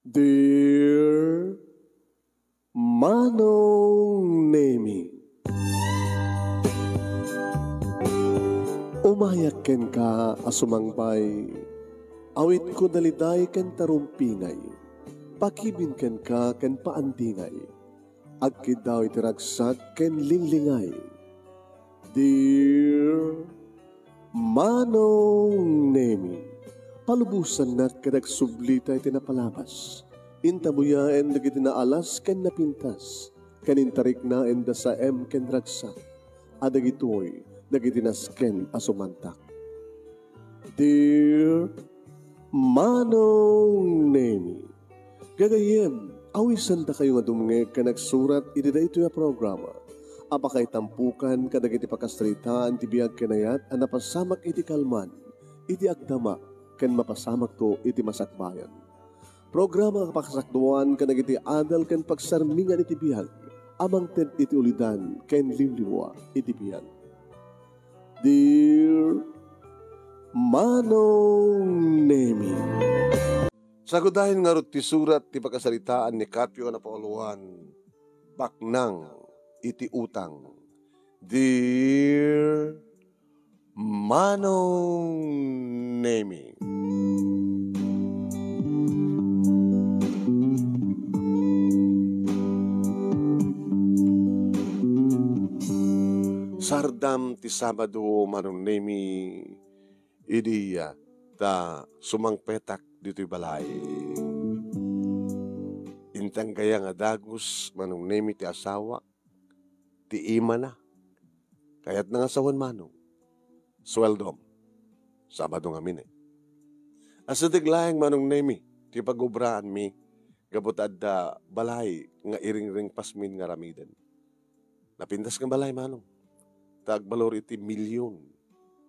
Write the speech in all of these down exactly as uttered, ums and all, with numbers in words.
Dear Manong Nemi, umayak kenka a sumangpay, awitko daliday ken tarumpingay, pakibin kenka ken paandingay, agkiddaw iti ragsak ken linglingay. Dear Manong Nemi, palubosannak ket agsublita iti napalabas. Intabuyaen dagiti naalas ken napintas, ken intariknaen da saem ken ragsak, a dagitoy dagiti nasken a sumantak. Dear Manong Nemi, gagayyem, awisandakayo nga dumngeg ken agsurat iti daytoy a programa a pakaitampukan kadagiti pakasaritaan ti biag ken ayat a napasamak iti kalman, iti agdama, ken mapasamakto iti masakbayan. Programa nga pakasakduan kadagiti adal ken pagsarmingan iti biag a mangted iti ulidan ken liwliwa iti biag. Dear Manong Nemi. Sagudayen ngarud ti surat ti pakasaritaan ni Carpio a napauluan, Baknang iti Utang. Dear Manong Nemi. Sardam ti Sabado, Manong Nemi, idi, ah, ta sumangpetak ditoy balay. Intang gaya nga dagus, Manong Nemi, ti asawak, ti imana. Kayatna nga sawen, Manong. Sueldom. Sabado ngamin, eh. Asideg laeng, Manong Nemi, ti pagobraanmi gapu ta adda balay nga iringringpasmin nga aramiden. Napintas nga balay, Manong. Ta agbalor iti milyon.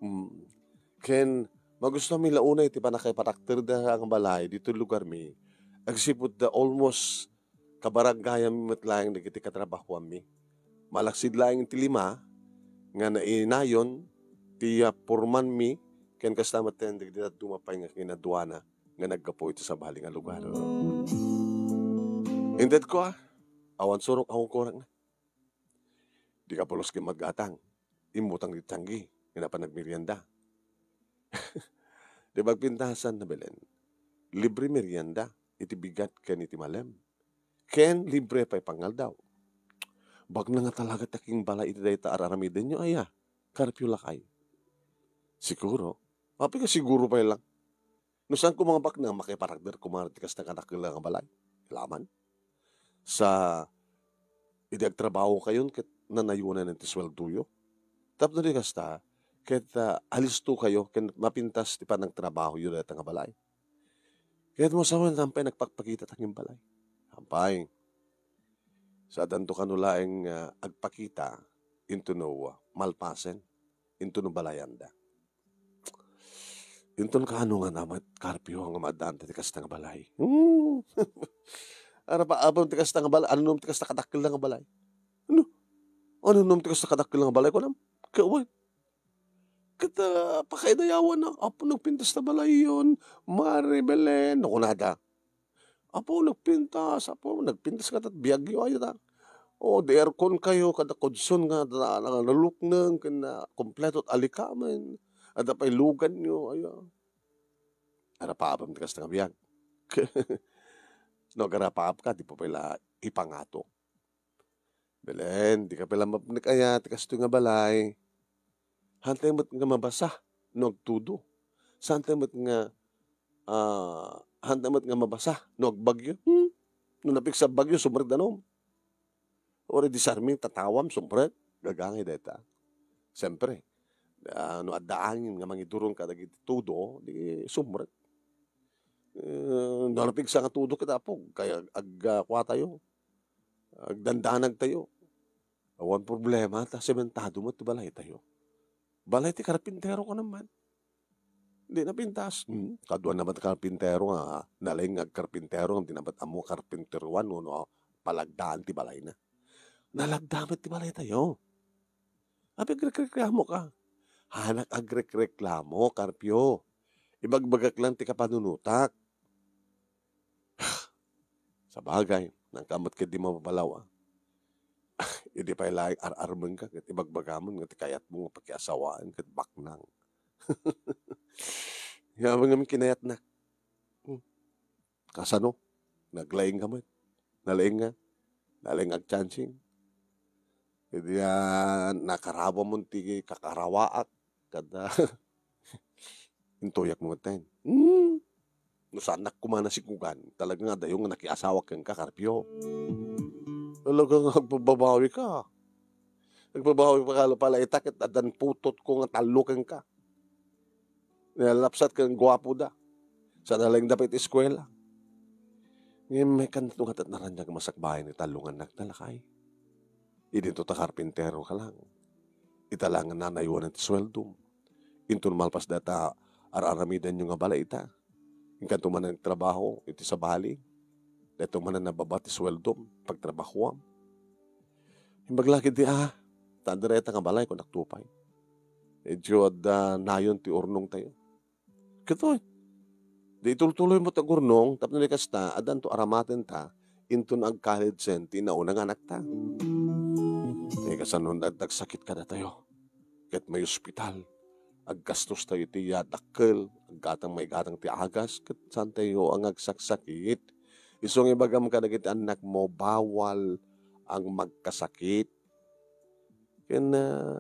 Mm. Ken magustomi la unay ti pannakaiparakterda nga balay ditoy lugarmi, agsipud ta almost kabaranggayanmi met laeng dagiti katrabahoanmi. Malaksid laeng ti lima nga nainayon ti, ah, pormanmi ken kasta met dagiti dadduma pay nga kinaduana nga naggapu iti sabali nga lugar. Intedko, ah, awan surok, awan kurakna. Di ka pulos ket maggatang. Immutang ti tianggi, nga napan nagmerienda. Di bagpintasan na Belen. Libre merienda, iti bigat ken iti malem. Ken libre pay pangaldaw. Baknang nga talaga ti akingbalay iti dayta ar-aramidenyo, aya? Karpio lakay. Siguro. Apay nga siguro pay lang. No saan koma nga baknang, makaiparakder koma ti kasta nga kadakkel nga balay. Laman. Sa, idi agtrabahokayon, ket nanayonan ti sueldoyo. Tapno di kasta, ket, ah, alistokayo, ken mapintas ti panagtrabahoyo dayta nga balay. Ket no sawen, saan pay nagpakpakita ti akingbalay? Saan pay. Saadanto kano laeng, ah, agpakita, intono malpasen, intono balayanda. Inton kaano nga namet, Carpio, nga maaddaan ti kasta nga balay? Hmm. Arapaapem ti kasta nga balay? Annom ti kasta kadakkel nga balay? Ano? Annom ti kasta kadakkel nga balay, kunam? Kawan. Ket, ah, pakaidayawanna, Apo, nagpintas ta balayen, Mare Belen, no kunada. Apo, nagpintas, Apo, nagpintas ka tat biagyo, ay, ta. O, di aircon kayo, kada kudson nga, da, da, nalukneng, ken, ah, kompleto ti alikamen. Adda pay luganyo, ayo. Arapaapem ti kasta nga biag. No, agarapaap ka, di pa pay la ipangato. Belen, di ka pay la mapnek aya ti kastoy nga balay. Haantay met nga mabasa no agtudo. Saantay met nga, ah, haantay met nga mabasa no agbagyo. Hmm? No napigsa bagyo, sumrek danum. Uray di sarming tatawam, sumrek. Gagangay dayta. Siyempre, ah, no adda angin nga mangidurong kadagiti tudo, di sumrek. Eh, no napigsa nga tudo ket, Apo, kay ag-, ag-, ah, kuatayo. Agdandanagtayo. Awan problema, ta sementado met ti balaytayo. Balay ti karpintero, kunam man. Di napintas. Hmm, kaduan na met karpintero nga, nalaing nga agkarpintero, di na met ammo karpinteroan, no, no, palagdaan ti balayna. Nalagda met ti balaytayo. Apay agrekreklamo ka? Haanak agrekreklamo, Carpio. Ibagbagak lang ti kapanunotak. Sabagay, nangkamot ket di mababalaw, a. Idi pay laeng ar-armengka ket ibagbagamon nga ti kayatmo nga pakiasawaan ket baknang. Yaman ngamin kinayatnak. Hmm. Kasano? Naglaing ka met. Nalaing nga. Nalaing agchancing. Idi, ah, nakarawamon ti kakarawaak, kada intoyak mo ten. Hmm. No saannak koma nasikugan, talaga nga adayo nga nakiasawa kenka, Carpio. Talaga nga agbababawi ka. Agbabawi pa ka pala ita ket addan putot ko nga tallo kenka. Nalapsat ken guapo da. Sa nalaing da pa iti eskuela. Ngem, may kanto nga tat naranyag masakbayan ni tallo nga annak da, lakay. Idinto ta karpintero ka lang. Ita lang nga nanaywanan ti sueldom. Inton malpas data ar-aramidanyo nga balay ita. Inkanto man nagtrabaho iti sabali. Daytoy man nababa ti sueldom, pagtrabahoam. Imbag la ketdi, ah, ta adda dayta nga balay, kunak to pay. Medyo adda nayon ti urnong tayo. Kitoy. Di itultuloy mo ti agurnong, tapno di kasta, addanto aramaten ta, inton agkaledsen ti nauna nga anakta. Di kasano nagdagsakit kadatayo. Ket may ospital. Aggastos tayo iti dakkel, aggatang maigatang ti agas, ket saan tayo ang agsaksakit. Isu nga ibagam kadagiti annak mo, bawal ang magkasakit. Ken, ah,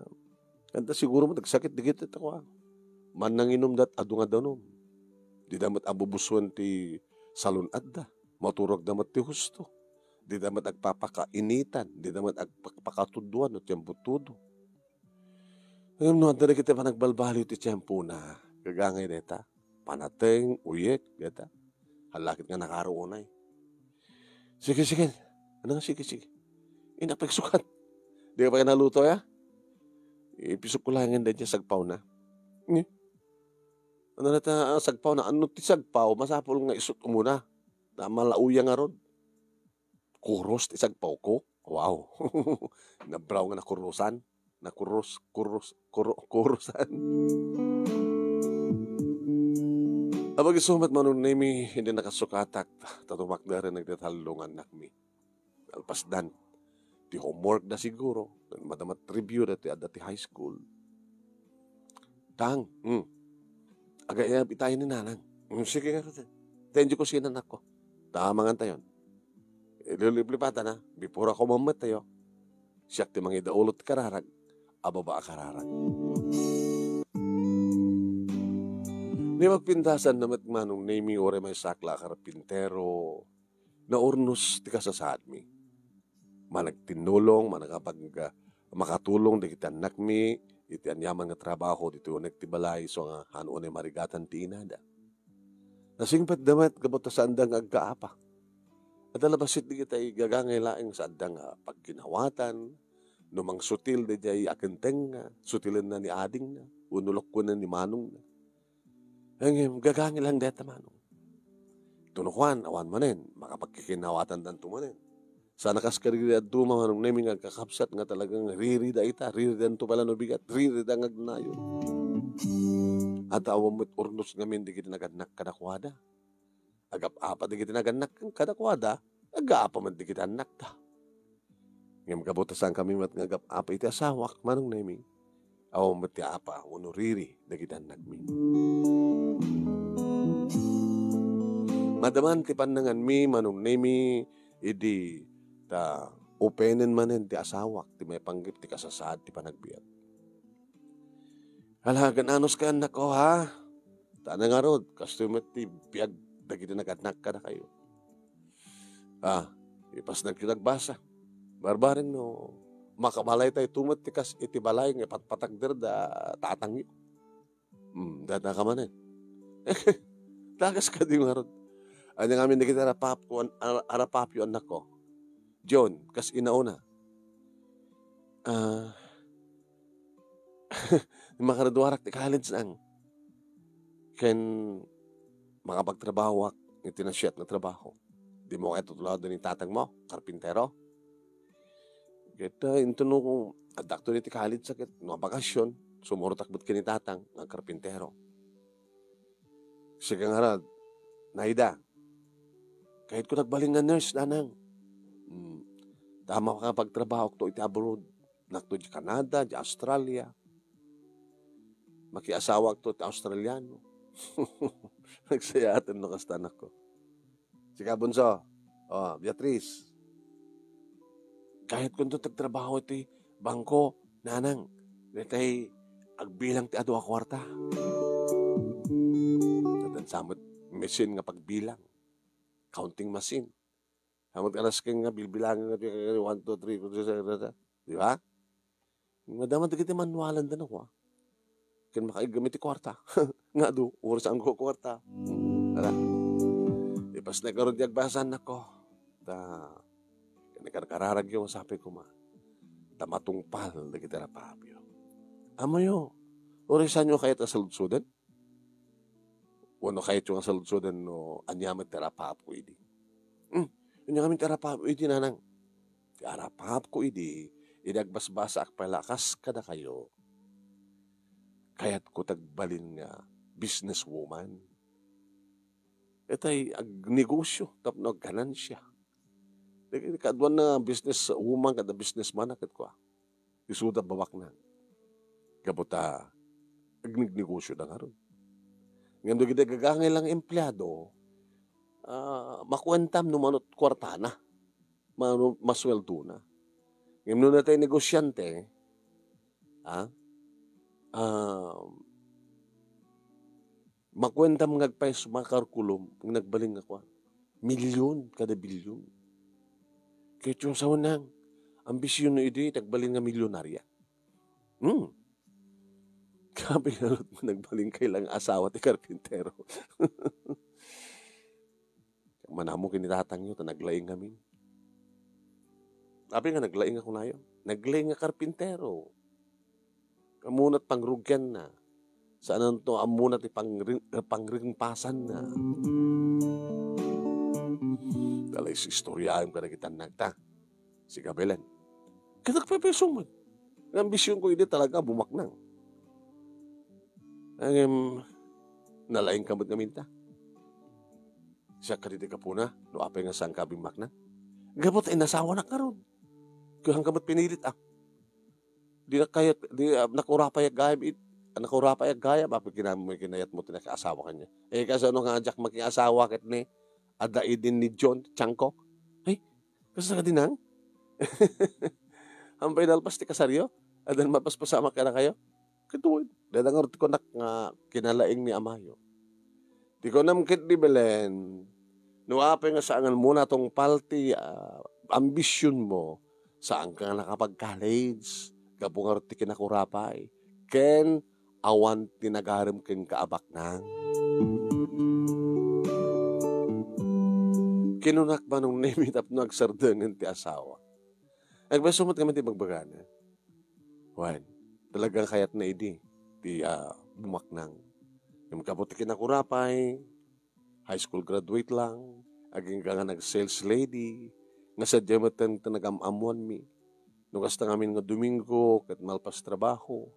kanta siguro met agsakit dagiti tawa. Mannanginum dat adu nga danum. Dida met abubusuan ti salun-adda. Maturogda met ti husto. Dida met agpapakainitan. Dida met agpakatuduan no ti ambutudo. Ngem no adda dagiti panagbalbaliw ti tiempona, gagangay dayta. Panateng, uyek, dayta. Halakit nga nakaro unay. Sige, sige. Ano nga sige, sige? Inapay sukat. Di ka pa naluto, ya? Ipisok ko lang nga dayta sagpaw na. Ni? Ano na ta, ah, sagpaw na? Ano ti sagpaw? Masapul nga isut umuna. Ta malauyang ngarud. Kuros ti sagpaw ko. Wow. Nabraw nga nakurusan. Nakuros, kuros, kuro-, kurusan. Apag isu met, Manong Nemi, hindi nakasukatak. Ta tumakder nagtatallongan nakmi. Nalpasdan. Ti homework da siguro. Madama ti review da ti adda ti high school. Tang, hmm. Agayab itayo ni Nanang. Hmm, sige nga, Rete. Tenjo ko sinan ako. Tamangan tayon. Ililiplipatan, ha? Before ako mamet tayo. Siak ti mangidaulo ti kararag. Ababa a kararag. Ni magpindasan na met Manong Nemi, uray may sakla a karpintero, naurnos ti kasasaadmi. Managtinnulong, managapag-, makatulong dagiti annakmi iti aniaman nga trabaho ditoy uneg ti balay, isu nga haan unay marigatan ti inada. Nasingpetda met gapu ta saanda nga agkaapa. Adda la bassit dagiti gagangay laeng saanda nga pagginawatan, no mangsutil daydiay a kenteng nga sutilenna ni adingna, wenno lokkonen ni manongna. Ngem gagangay lang dayta, Manong. Tuno kuan, awan manen, makapagkikinnawatandanto manen. Sana kas kadagiti dadduma, Manong Nemi, nga agkakabsat nga talagang ririda ita, riridanto pala no bigat, ririda nga agnayon. Adda awan met urnos ngamin dagiti nagannak kadakuada. Agap-apa dagiti nagannak kadakuada, agapa met dagiti annakda. Ngem gapu ta saankami met nga agap-apa iti asawak, Manong Nemi. Awan met ti apa wenno riri dagiti annakmi. Madaman ti pannanganmi, Manong Nemi, idi ta openen manen ti asawak ti maipanggep ti kasasaad ti panagbiag. Hala, agan-anos ka, annakko, ha? Ta ngarud, kastoy met ti biag dagiti nagannak kadakayo. Ah, ipasnagyo nagbasa. Barbareng no, makabalay tayo tumet ti kas iti balay nga ipatpatakder da tatangyo. Hmm, data ka manen. Tagas ka di ngarud. Anya ngamin dagiti arapap-, kuan-, ara-, arapapyo, annakko. John, kas inauna. Ah, makagraduarak ti college ang. Ken makapagtrabahoak iti nasyat nga trabaho. Di mo kaya tutulad ni tatang mo, karpintero? Ket, ah, inton no, addak to iti college sa ket, no, bakasyon, sumurotak met ken ni tatang nga karpintero. Sika ngarud, Naida, Kayatko nagbalin nga nurse, nanang. Hmm. Ta makapagtrabahoakto iti abroad. Nakto di Canada, di Australia. Makiasawakto ti Australiano. Nagsayaaten no kasta, anakko. Sika, bunso. O, Beatrice. Kayatkonto tagtrabaho iti bangko, nanang. Daytay agbilang ti adu a kuarta. Nadansa met machine nga pagbilang. Counting machine. Amat ka nasken nga bilbilangan nga ti one, two, three, four, five, six, seven, eight, di ba? Madama dagiti manualan da na, wa? Ken makaiggam iti kuarta. Nga adu, oras ang kuarta. Ala. Ipas na karon di agbasa, anakko. Ta, ken karkararagyo, sapay koma. Ta matungpal dagiti rapapyo. Amoyo, urisanyo kayat a saludsoden? Wenno kayatyo nga saludsoden no ania met ti arapaapko idi? Hmm, ania ngamin ti arapaapko idi, nanang? Ti arapaapko idi, idi agbasbasaak pay la kas kadakayo, kayatko tagbalin nga businesswoman. Itay agnegosyo tapno agganansya. Dagiti kaaduan a businesswoman kada businessman a ket kua, isuda bumaknang. Gapu ta agnegnegosyo da ngarud. Ngem dagiti agagangay lang empleado, ah, makuentam no mano ti kuartana, mano masueldona. Ngem no natay negosiante, ah, ah, makuentam nga agpayso, makarkulom, nga nagbalin nga kuan. Milyon kada bilyon. Kayatyo sawen, nang, ambision no idi, tagbalin nga milyonarya. Hmm. Kabilalo met nagbalin kay lang asawa ti karpintero. Manamo ken ni tatangyo ta naglaing ngamin. Apay nga naglaing a kunayo? Naglaing nga karpintero. Ammonan ti pangrugianna. Saananto ammonan ti pangring-, pangringpasanna. Dala istoryaem kadagiti annakta. Sika, Belen. Ket agpaypayso met. Nga ambisionko idi talaga bumaknang. Ngem, nalaingka met ngamin ta. Siak kadi ti gapuna, no apay nga saanka a bimmaknang. Gapu ta inasawanak ngarud. Kuanka met pinilit, ah. Di na kayat, di, ah, nakurapay gayam it, nakurapay gayam, apay kinam-, kinayatmo ti nakaasawa kaniak. Eh, kasano nga diak makiasawa ket ni, adda idin ni John, Changkok? Ay, kasano kadi, nang? Ampay nalpas ti kasaryo? Addan mapaspasamak kadakayo? Ket wen, dayta ngarud ti kunak nga kinalaing ni amayo. Ti kunam ket ni Belen, no apay nga saan nga muna tungpal ti, ah, ambisionmo, saanka nga nakapag-college, gapu ngarud ti kinakurapay, ken awan ti nagarem kenka a baknang. Kinunak, Manong Nemi, tapno agsardengen ti asawa. Agpayso met ngamin ti bagbagana. Wen, talaga nga kayatna idi ti, ah, bumaknang. Ngem gapu ti kinakurapay, high school graduate lang, agingga nga nag-sales lady, nga sadiay met ti nagam-ammoanmi. No kasta ngamin nga Domingo, ket malpas trabaho,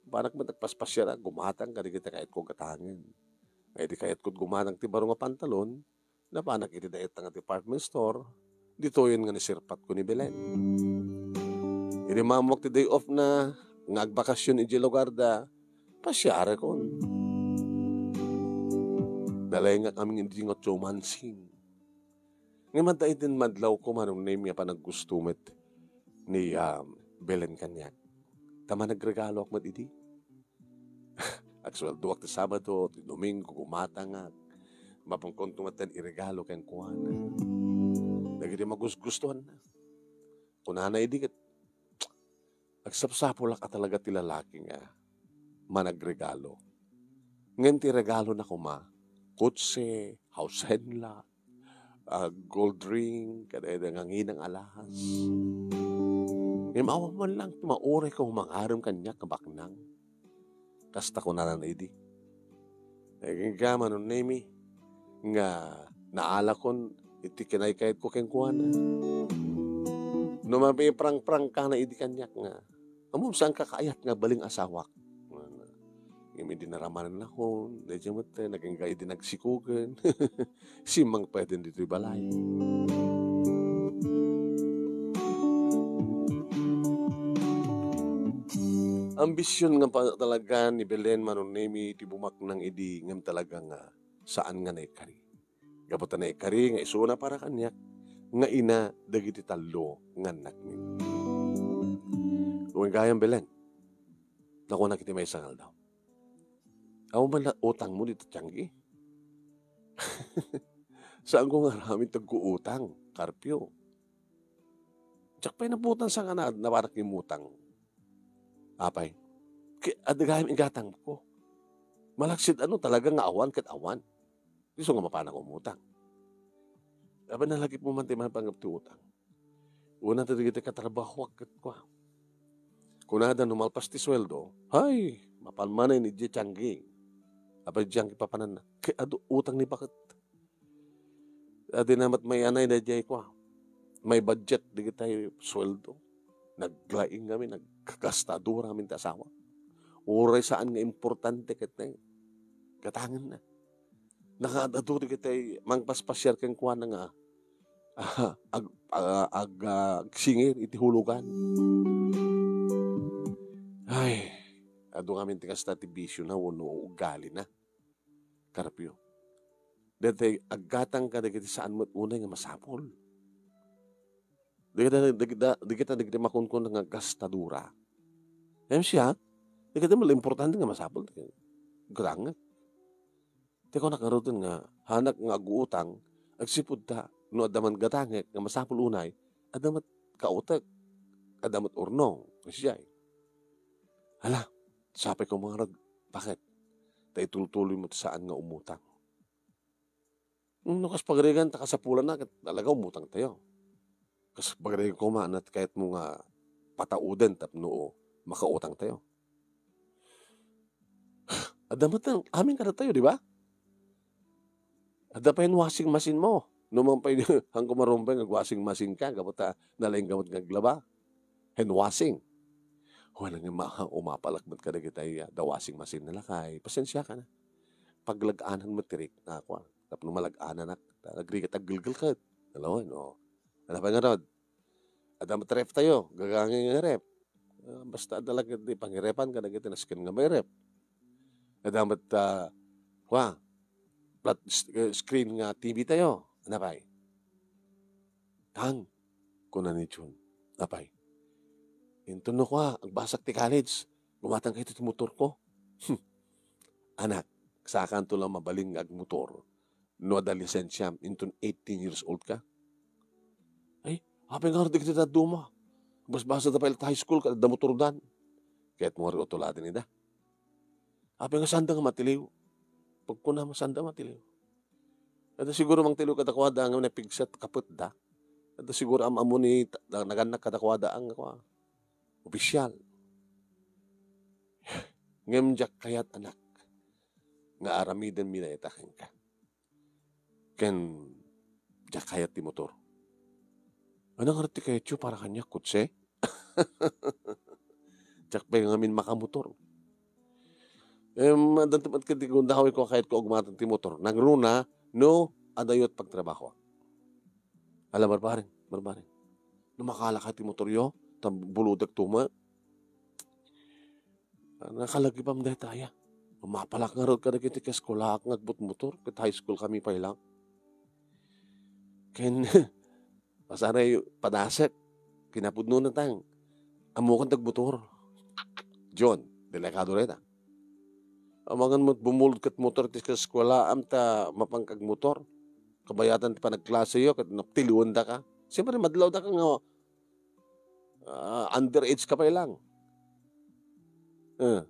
panak met agpaspasiar a gumatang kadagiti kayatko gatangen. Nga idi kayatko gumatang ti baro nga pantalon, napanak iti dayta nga department store, ditoyen nga nisirpatko ni Belen. Idi maammoak ti day off na, nga agbakasyon idiay lugarda, pasiarakon. Nalaingak amin idi nga tumansing. Ngem adda idin madlawko, Manong Nemi, a panaggusto met ni, ah, Belen kaniak. Ta managregaloak met idi. Agsueldoak ti Sabado, ti Domingo, gumatangak. Mapankonto met ti iregalo kenkuana. Dagiti magusgustoanna. Kunana idi ket, agsapsapulak a talaga ti lalaki nga managregalo. Ngem ti regalona koma, kotse, hacienda, ah, gold ring, kadayda nga nginang alahas. Ngem awan man lang ti mauray ko mangarem kaniak nga baknang. Kasta kunana idi. Agingga, Manong Nemi, nga naalakon iti kinaykayatko kenkuana. No mapiprangprangkana idi kaniak nga, "Ammom, saanka kaayat nga agbalin nga asawak?" Idi naramannakon, daydiay met, eh, nagingga idi nagsikogen. Simmang pay ditoy balay. Ambision nga pa-, talaga ni Belen Manong Nemi ti bumaknang idi ngem talaga nga saan nga naikari. Gapu ta naikari nga isuna para kaniak nga ina dagiti tallo nga annakmi. Wen gayam, Belen, nakunak iti maysa nga aldaw. Awan man la utangmo dita tianggi? Saanko nga aramid ti agguutang, Carpio. Diak pay naputan sa nga na-, napanak imutang. Apay, ki-, adda gayam igatangko. Malaksid ano talaga nga awan ket awan. Isu nga mapanak umutang. Apay, nalagipmo man ti mapanggap ti utang. Una ta dagiti katrabahoak ket kua. Kunada no malpas ti sueldo, hay, mapan manen idiay tianggi. Apay, diay tianggi papananna. Ket adu utang ni baket. Adina met mayanay daydiay kua. May budget dagiti sueldo. Naglaing kami, nagkagastadura kami ti asawa. Uray saan nga importante ket, eh, gatangenna. Nakaad-adu dagiti mangpaspasiar kenkuana nga, ah, ag-, ah, ag-, ah, agsingir iti hulugan. Ay, adu ngamin ti kasta ti bisio na wenno ugali na, Carpio. Daytoy, aggatang kadagiti saan met unay nga masapul. Dagita, dagita, dagita, dagiti makunkuna nga gastadura. Em siya, dagita met la importante nga masapul. Gatangek. Ti kunak ngaruden nga, hanak nga aguutang, agsipud ta, no adda man gatangek nga masapul unay, adda met kautek, adda met urnong, kasdiay. Hala, sapay ko mangarud, bakit? Ta itultuloy mo ti saan nga umutang. No kas pagarigan ta kasapulanna, ket talaga umutang tayo. Kas pagarigan koma, anat kayatmo nga patauden tapno makautang tayo. Adda met amin kadatayo, di ba? Adda pay washing machine mo. No man pay, hanko marumbay nga washing machine ka, gapu ta nalaing ka met nga aglaba. Hand washing. Wala nga ma-, umapalak met kadagiti, ah, da washing machine na lakay. Pasensya ka na. Paglag-anan met ti rek-, ah, kua. Tapno malag-ananak. Agrigat aggelgel ket. Hello, no? Ano pa nga rod? Adda met ref tayo. Gagangay nga ref. Ah, basta adda lang iti pangirepan kadagiti nasken nga may ref. Adda met, ah, kua, flat s-, eh, screen nga T V tayo. Ano pay? Tang, kuna ni Jun. Apay? Inton no kua, agbasak ti college, gumatang kayo ti motor ko. Anak, sakanto lang mabalin nga agmotor no adda lisensiam inton eighteen years old ka. Ay, apay nga dagiti dadduma? Basbasa da pay high school, kada motor dan. Kaya't mo nga rin utuladan ida. Apay nga sanda nga matiliw? Pagkuna mo sanda matiliw. Adda siguro mangtiliw kadakuada nga napigsa ti kapetda. Adda siguro am-ammo ni ta-, na-, nagannak kadakuada nga kua, opisyal. Ngem diak kayat, anak, nga aramidenmi dayta kenka. Ken diak kayat ti motor. Ano nga ti kayatyo para kaniak, kotse? Diak pay ngamin makamotor. Em, adda met ket ti gundaway ko, kayat ko agmatan ti motor. Nangruna, no, adayot pagtrabaho. Ala, barbareng, barbareng. No makala ka ti motoryo, ta bulodek tuma. Nakalagipam dayta aya. Mapalak ngarud kadagiti kaeskulaak nga agbutmotor, ket high school kami pay lang. Ken, pasaray padasek, kinapudno na tang, ammokan ti agmotor. John, delikado dayta. Amangan met bumulod ket motor ti kaeskuelaam ta mapan kagmotor. Kabayatan ti panagklaseyo ket naptiliwendaka. Siyempre, madlawdaka nga ah, underage ka pay lang. Eh.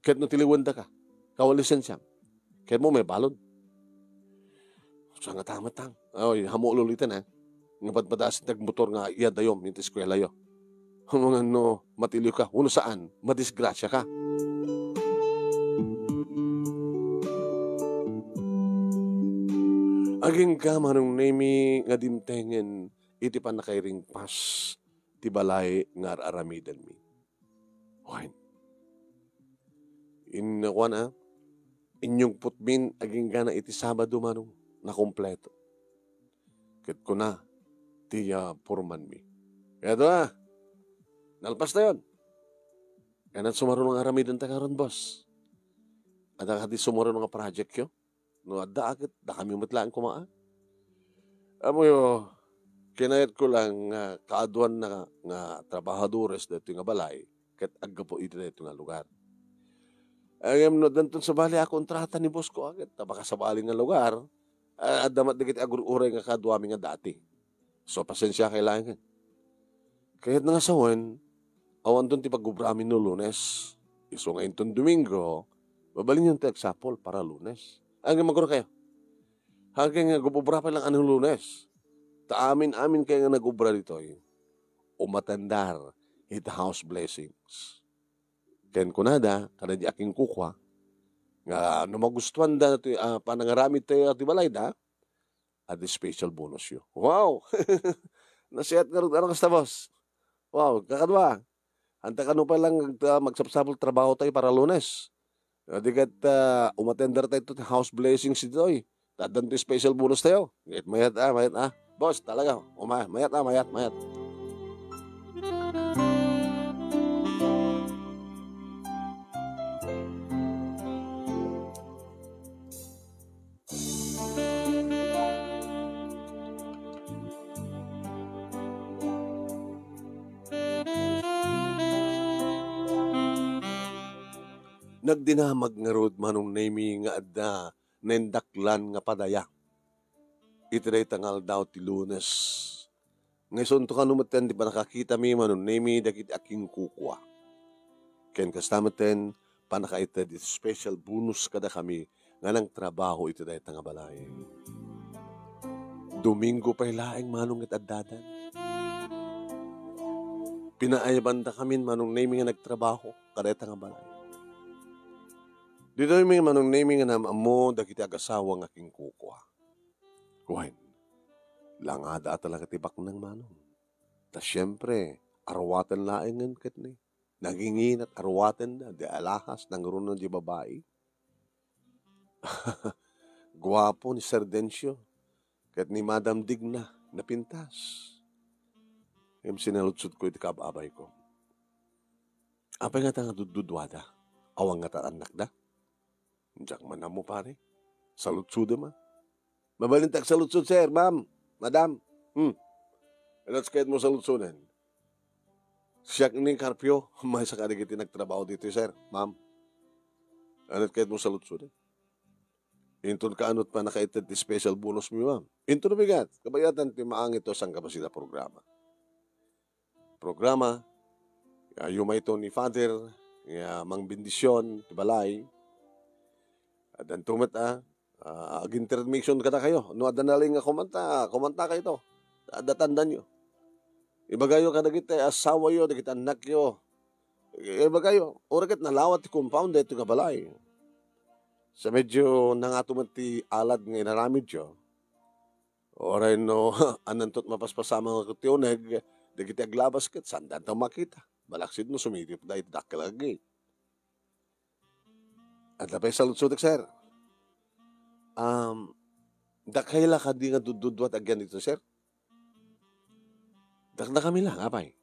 Ket no tiliwendaka, kawalisensiam. Ket mo may balon. Sangatamatang. Oy, hamulo iti na. Nga padpadasen ti agmotor nga iyadayom iti eskuelayo. Amangan no matiliw ka, uno saan, madisgrasya ka. Agingga, Manong Nemi, nga dimtengen iti pannakairingpas ti balay nga ar-aramidenmi. Wen, In-, kuan, ah, inyungpotmin agingga iti Sabado, Manong, nakumpleto. Ket kuna ti, ah, pormanmi. Kaya ito, ah, nalpastayon. Kayat sumaruno nga aramidenta ngarud, boss. Adda kadi sumaruno nga projectyo? No adda, ket dakami met laeng koma, ah. Ammoyo, kinayatko lang nga kaaduan na nga trabahadores daytoy nga balay, ket aggapu iti daytoy nga lugar. Ngem no addanton sabali a kontrata ni boss ko, ah, ket ta makasabali nga lugar, ah, adda met dagiti agur-uray nga kaaduami nga dati. So, pasensiakay laengen. Kayatna nga sawen, awanton ti pagobra amin no Lunes. Isu nga inton Domingo, mabalinyon ti agsapul para Lunes. Ngem agurakayo. Agingga nga agobra pay lang a no Lunes. Ta amin-aminkayo nga nagobra ditoy, umatendar iti house blessings. Ken kunada kadagiti akinkukua nga no magustuanda ti, ah, panangaramidtayo iti balayda, adda special bonusyo. Wow! Nasiat ngarud, ano kasta, boss? Wow, kakadua. Anta kano pay lang, ah, magsapsapul trabahotayo para Lunes. Ah, di ket, ah, umatendertayo ti house blessings ditoy. Ta addanto special bonustayo. Ket mayat, ah, mayat, ah. Boss, talaga, uma-, mayat, ah, mayat, mayat. Nagdinamag ngarud, Manong Nemy, nga adda nendaklan nga padaya iti dayta nga aldaw ti Lunes. Nga isunto kano metten ti pannakakitami, Manong Nemy, dagiti akinkukua. Ken kasta metten, pannakaited iti special bonus kadakami nga nangtrabaho iti dayta nga balay. Domingo pay laeng, Manong, ket addadan. Pinaayabandakamin, Manong Nemy, nga nagtrabaho kadayta nga balay. Ditoymi, Manong Nemy, nga naam-ammo dagiti agasawa nga akinkukua. Wen, langada a talaga ti baknang, Manong. Ta siempre, aruaten laengen ket ni, nanginginat aruatenda, di alahas, nangruna di babai. Guapo ni Sir Dencio, ket ni Madam Digna, napintas. Ngem sinaludsodko iti kaab-abayko. Apay ngata nga dudduduada? Awan ngata annakda? Diak man ammo, pare. Saludsodem, a. Mabalin ti agsaludsod, sir, ma'am, madam. Hmm. Ano ti kayatmo saludsoden? Siak ni Carpio, maysa kadagiti nagtrabaho ditoy, sir, ma'am. Ano ti kayatmo saludsoden? Inton kaano ti pannakaited ti special bonusmi, ma'am? Inton bigat, kabayatan ti maangit a sangkabasida programa. Programa, nga yumayto ni Father, nga mangbendisyon ti balay. Addanto met a, ah, ag-intermission kadakayo. No adda nalaing nga kumanta, kumantakayto. Adda tandanyo. Ibagayo kadagiti asawayo, dagiti annakyo. Ibagayo, uray ket nalawat ti compound daytoy nga balay. Sa medyo nangato met ti alad nga inaramidyo, uray no, ananto ti mapaspasamak ti uneg, dagiti aglabas ket saandanto makita. Balaksid no sumilipda iti dakkel a gate. Adda pay saludsodek, sir. Um, dakay la kadi nga dudduduat agyan dito, sir? Dakdakami lang, apay.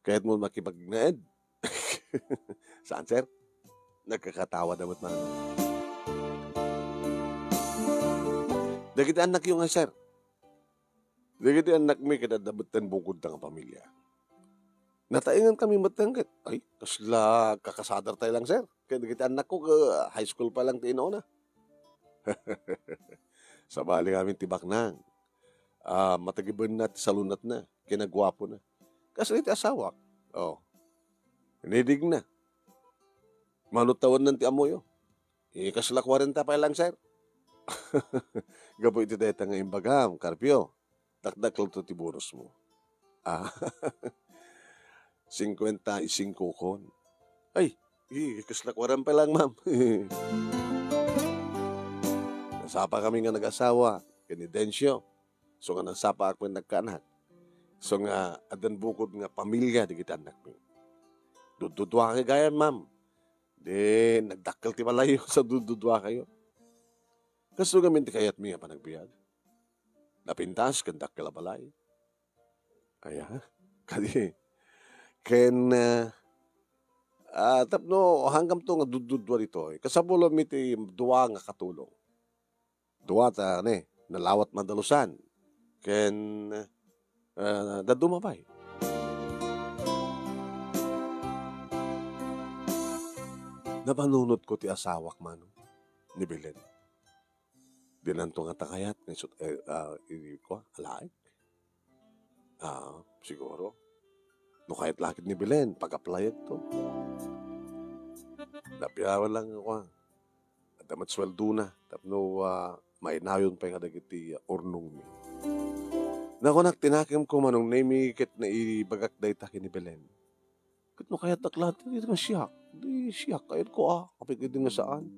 Kayatmo makipagnaed? Saan, sir? Nagkakatawa da met man. Dagiti annakyo nga, sir. Dagiti annakmi ket adda metten bukodda nga pamilia. Nataengan kami metten ket, ay, kasla kakasader tay lang, sir. Ket dagiti annakko, ke-, high school pa lang ti inuna. Sabali ngamin ti baknang. Ah, matagibenna ti salunatna, kinaguapona. Kas iti asawak. Oh. Nidigna. Mano tawennan ti ammoyo? Eh, kasla kwarenta pay lang, sir. Gapu iti dayta nga imbagam, Carpio, dakdakelto ti bonusmo. Ah, singkuenta y singko kon. Ay, eh, kasla kwarenta pay lang, ma'am. Nasapa kami nga nagasawa, ken ni Dencio. So nga nasapaak met nagkaanak. So nga addan bukod nga pamilia dagiti annakmi. Dudduduakay gayam, ma'am. Di nagdakkel ti balayyo sa dududuakayo. Kasto ngamin ti kayatmi a panagbiag. Napintas ken dakkel a balay. Aya, kadi, ken, ah, ah, tapno hanggamto nga duddudua ditoy, kasapulmi ti dua nga katulong. Dua ta, ne, nalawat madalusan. Ken, ah, dadduma pay. Napanunotko ti asawak, Manong, ni Belen. Dinanto ngata kayat nga isut-, eh, ah, i-, kua, alaek? Ah, siguro. No kayat la ket ni Belen, pag-apply-ekto. Napiawan lang nga kua. Adda met suweldona tapno, ah, mainayon pay kadagiti, ah, urnongmi. Nakunak, ti nakemko, Manong Nemi, ket naibagak dayta ken ni Belen. Ket no kayatdak laeng ti nga siak, di siak, kayatko a, apay ket di nga saan.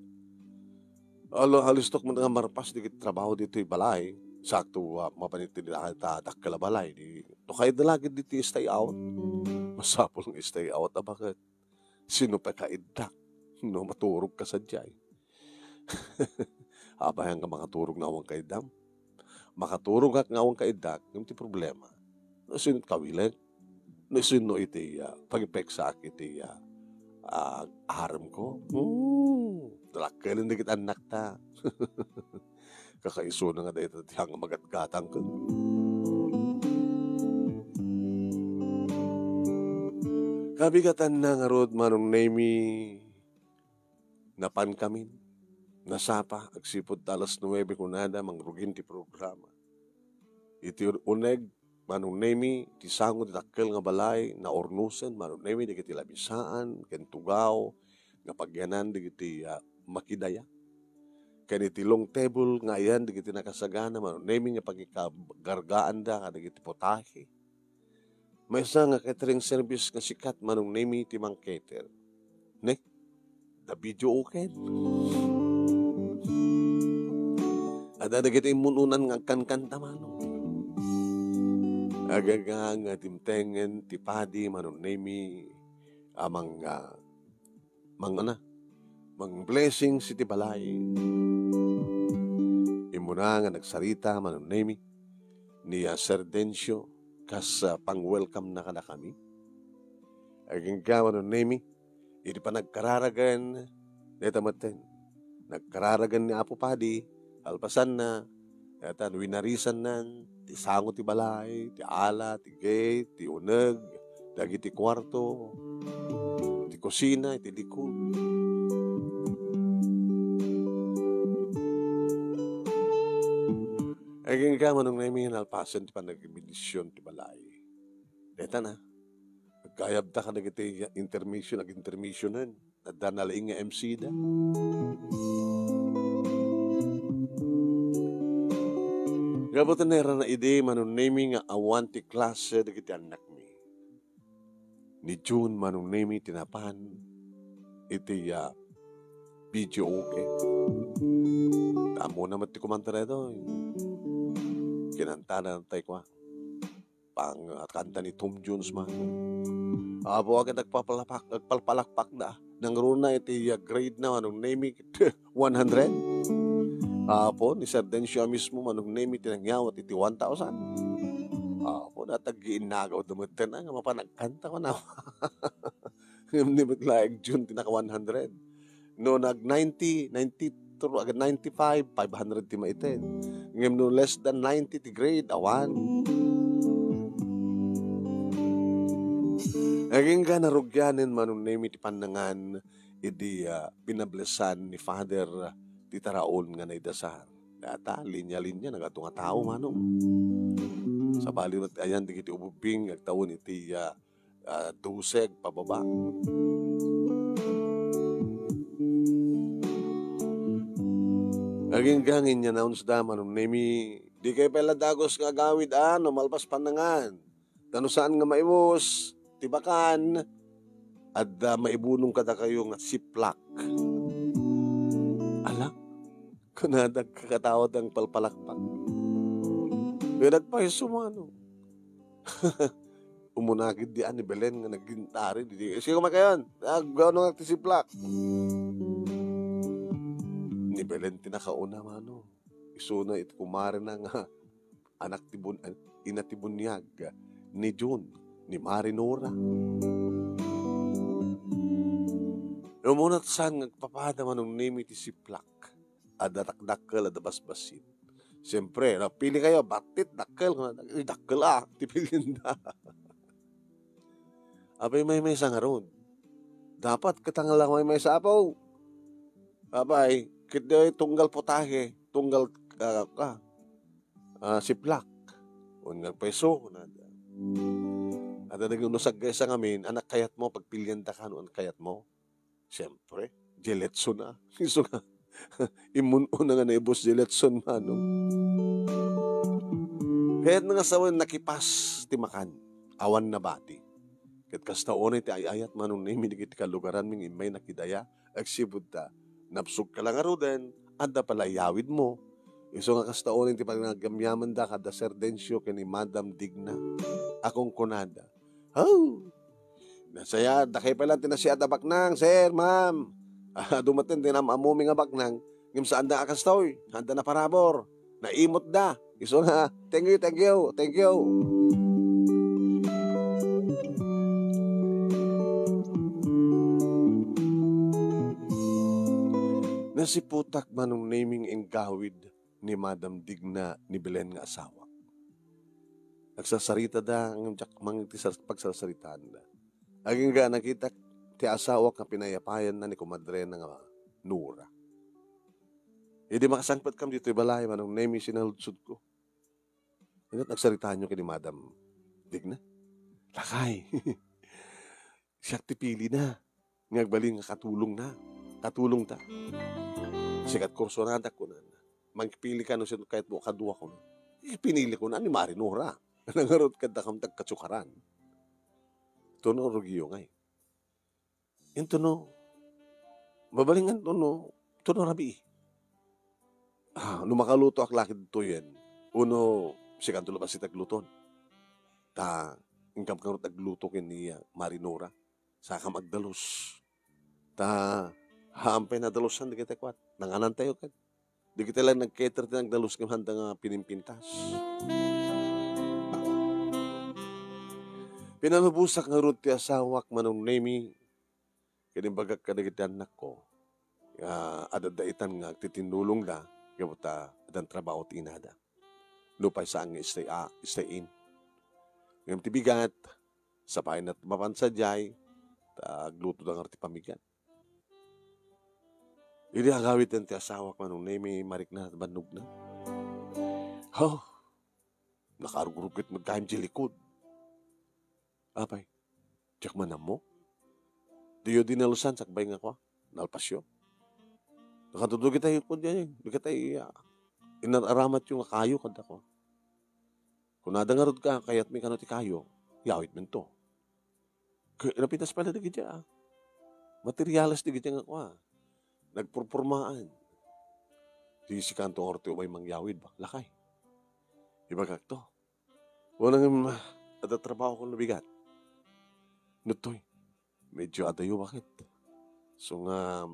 Alo-, alistok met nga marpas dagiti trabaho ditoy balay. Sakto, ah, mapan iti dayta dakkel a balay. Di, no kayatda laeng ditoy stay out, masapul nga stay out. Aba ket, sino pay kaiddak no maturogka sadiay? Apay nga makaturog nga awan kaiddam? Makaturogak nga awan kaiddak, ngem ti problema, no isun kawilen, no isun no iti, ah, pagipeksaak iti, ah, ah, aremko. Hmm, dalakkelen dagiti annakta. Kakaisuna nga dayta ti hang magatgatang ken. Kabigatanna ngarud, Manong Nemi, napankamin. Nasapa, agsipud ta alas nuebe kunada, mangrugin ti programa. Iti uneg, Manong Nemi, ti sango ti dakkel nga balay, naurnosen, Manong Nemi, dagiti lamisaan ken tugaw nga pagyanan dagiti, ah, makidaya. Ken iti long table nga ayan dagiti nakasagana, Manong Nemi, nga pagikagargaanda kadagiti putahe. Maysa nga catering service nga sikat, Manong Nemi, ti mang-cater. Ne? Da video okay. Adda dagiti immun-unan nga agkankanta, Manong. Agaga nga dimtengen ti padi, Manong Nemi, a mang-, ah, mang-, ana, mang-blessings iti balay. Immuna nga nagsarita, Manong Nemi, ni, ah, Sir Dencio, kas, ah, pang-welcome na kadakami. Agingga, Manong Nemi, iti panagkararagen, dayta metten. Nagkararagen ni Apo Padi, kalpasanna, dayta, winarisannan, ti sango ti balay, ti ala, ti gate, ti uneg, dagiti kuarto, ti kusina, iti likod. Agingga, Manong Nemi, nalpasen ti panagbendision ti balay. Dayta na. Agkayabta kadagiti intermission, ag-intermissionen. Adda nalaing nga M C da. Gapu ta nairana idi, Manong Nemi, nga awan ti klase dagiti annakmi. Ni June, Manong Nemi, ti napan iti, ah, video okay. Ammona met ti kumanta daytoy. Kinantana tay kua. Pang, ah, kanta ni Tom Jones man. Apo, agad agpapalapak-, agpalpalakpak da. Nangruna iti, ah, grade na, Manong Nemi, one hundred. Apo, ni Sir Dencio mismo, Manong Nemi, ti nangyawat iti one thousand. Apo, nataggiinnagaw da metten, ah, nga mapan agkanta ko na. Ngem ni met laeng June, ti naka one hundred. No nag ninety, ninety-two, agad ninety-five, five hundred ti maited. Ngem no less than ninety ti grade, awan. Agingga narugianen, Manong Nemi, ti pannangan idi, ah, binablesan ni Father ti taraon nga naidasar. Data, linya-linya, nagato nga tao, Manong. Sabali met ayan dagiti ububbing agtawen iti, ah, ah, dose agpababa. Agingga nga in-announce da, Manong Nemi, dikay pay la dagus nga agawid a no malpas pannangan. Ta no saan nga maibus ti bakan, adda maibunong kadakayo nga siplak. Ala, kunada agkakatawa ti agpalpalakpak. Kaya nagpaiso, Manong. Umuna gid di a ni Belen nga nagintari. Di, sige, kumakayon. Agano nga ti siplak. Ni Belen ti nakauna, mano. Isuna iti kumarena nga anak ti bun-, ina ti buniag ni Jun, ni Mari Nora. Umunat saan nga agpapada Manong Nemi ti siplak. Adda dakdakkel, adda basbasit. Siyempre, napili kayo, batit, dakkel, dakkel, ah, ti pilienda. Apay maymaysa ngarud. Dapat ket nga lang maymaysa, apo. Apay, ket di tunggal putahe, tunggal, ah, ka, ah, siplak. Wen nga peso, kunada. Adda dagiti no sagaysa ngamin, anak kayat mo, pagpilian ta ka no anak kayat mo. Siyempre, Jeletso na. Isu nga, imun-una nga naibus Jeletso, manong. Kayat na nga sawen nakipas ti makan. Awan nabati. Ket kasta unay ti ay-ayat Manong Nemi dagiti kalugaranmi nga immay nakidaya, agsipud ta napsog ka lang ngaruden, adda pala iyawid mo. Isu nga kasta unay ti panagamyamanda kada Sir Dencio ken ni Madam Digna. A kunkunada, "Haw! Nasayaat, dakay pay lang ti nasiat a baknang, sir, ma'am." Ah, dumaten ti nam-amumi nga baknang, ngem saanda a kastoy, saanda naparabur. Naimutda. Isu nga, "Thank you, thank you, thank you." Nasiputak Manong Nemi nga inggawid ni Madam Digna ni Belen nga asawak. Nagsarsaritada ngem diak mangngeg ti sar-, pagsarsaritaanda. Agingga nakitak ti asawak nga pinayapayanna ni komadrena nga Nora. Idi makasangpetkam ditoy balay, Manong Nemi, sinaludsodko. Inut nagsaritaanyo ken ni Madam Digna? Lakay. Siak ti pilina nga agbalin nga katulongna, katulongta. Sikat kursonadak, kunana. Mangpili ka no sino kayat mo kadua, kuno. Eh, pinili ko na ni Mari Nora. Nangarot kadakam ti agkatsukaran. Tuno rugiyo ngay. Intuno, mabalingan tuno, tuno rabii. Ah, no makalutoak la ketdin, wenno sikanto labasit agluton. Ta, inkam ngarud agluto ken ni, ah, Mari Nora. Sakam agdalus. Ta, haan pay nadalusan dagiti kuat. Nanganantayo ket. Dagiti lang nag-cater ti nagdalus ngem haanda nga pinimpintas. Pinalubosak ngarud ti asawak, Manong Nemi, ken imbagak kadagiti annakko nga adda daitan nga agtitinnulongda gapu ta addan trabaho ti inada. Nupay saan nga stay, ah, stay in. Ngem ti bigat, sapayen met mapan sadiay, ta aglutoda ngarud ti pamigat. Idi agawidda ti asawak, Manong Nemi, marikna ti bannogna. Ho! Nakarugrugit met gayam ti likud. Apay, diak man ammo. Diyo dinalusan, sakbay nga kua, nalpasyo. Nakatudo kitay, kun diay, di kitay, ah, inar-aramatyo nga kayo, kada kua. Kunada ngarud ka, kayatmi kano ti kayo, yawidmento. Ke-, napintas pay la dagiti, ah, materiales dagiti nga kua. Nagpurpurmaan. Di sikanto ngarud ti umay mangyawid ba? Lakay. Ibagakto. Unang, em, adda trabaho ko no bigat. Nuttoy. Medyo adayo baket. So nga,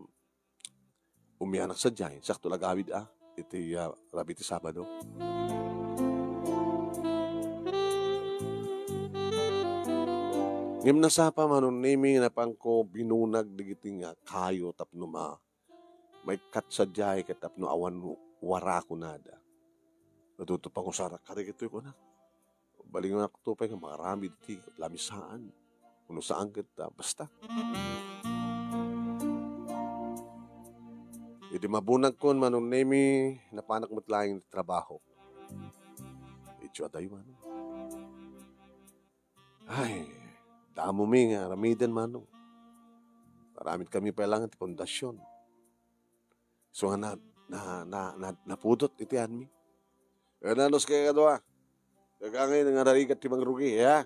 umianak sadiay, sakto la agawid, ah, iti, ah, rabii ti Sabado. Ngem nasapa, Manong Nemi, napanko binunag dagiti nga kayo tapno ma-, maikkat sadiay ket tapno awan wara kunada. Natuto pangusarak kadagitoy kunak. Balingakto pay nga mangaramid iti lamisaan. Wenno saan ket, ah, basta. Idi mabunagkon, Manong Nemi, napanak met laeng ti trabaho. Idiay adayo, Manong. Ay, damomi nga aramiden, Manong. Aramidkami pay laeng ti pundasyon. So nga na, na, na, na, napudot iti anmi. Kananos kay kadua? Kagangay nga narigat ti mangrugi, ya?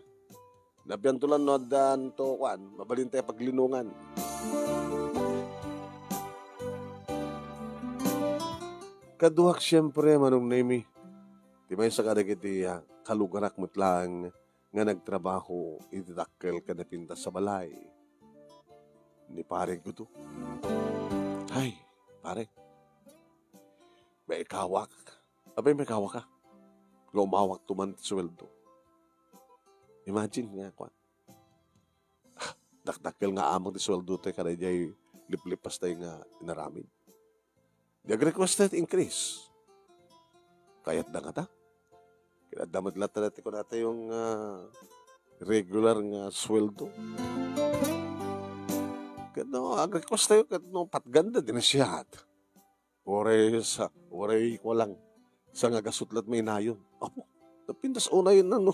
Nabianto lan no addan to, kuan, mabalin tayo paglinungan. Kaduak, siyempre, Manong Nemi. Ti maysa kadagiti, ah, kalugarak met laeng nga nagtrabaho iti dakkel ken napintas a balay ni Pare Gudo. Ay, pare, maikawak. Apay, maikawak ka? Nga umawak to man ti sueldo. Imagine nga, kwan. Dakdakkel nga amang ti sueldo tayo, kada jay liplipas tayo nga inaramid. Di ag-request tayo ti increase. Kayatda ngata. Kayatda met latta ti kunatayo nga regular nga sueldo. Ket no, ag-request tayo, ket no, patganda, di na siya. Uray sa, uray ko lang. Sa nga gasut la't mainayon. Apo, napintas unay na, no?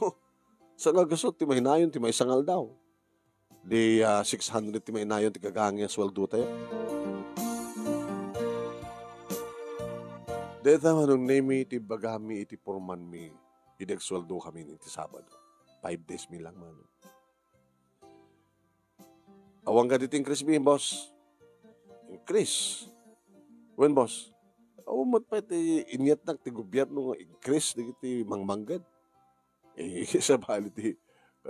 Sa nga gasut, ti mainayon, ti maysa nga aldaw. Di, ah, six hundred ti mainayon, ti gagangay a sueldo tayo. Deta, Manong Nemi, ti bagami iti purmanmi, idi agsueldo kami iti Sabado. Five days mi lang, Manong. Awan ka diti increase mi, boss. Increase? Wen, boss. Awan met pay ti inyatnak ti gobierno nga increase dagiti mangmangged. Eh, sabali ti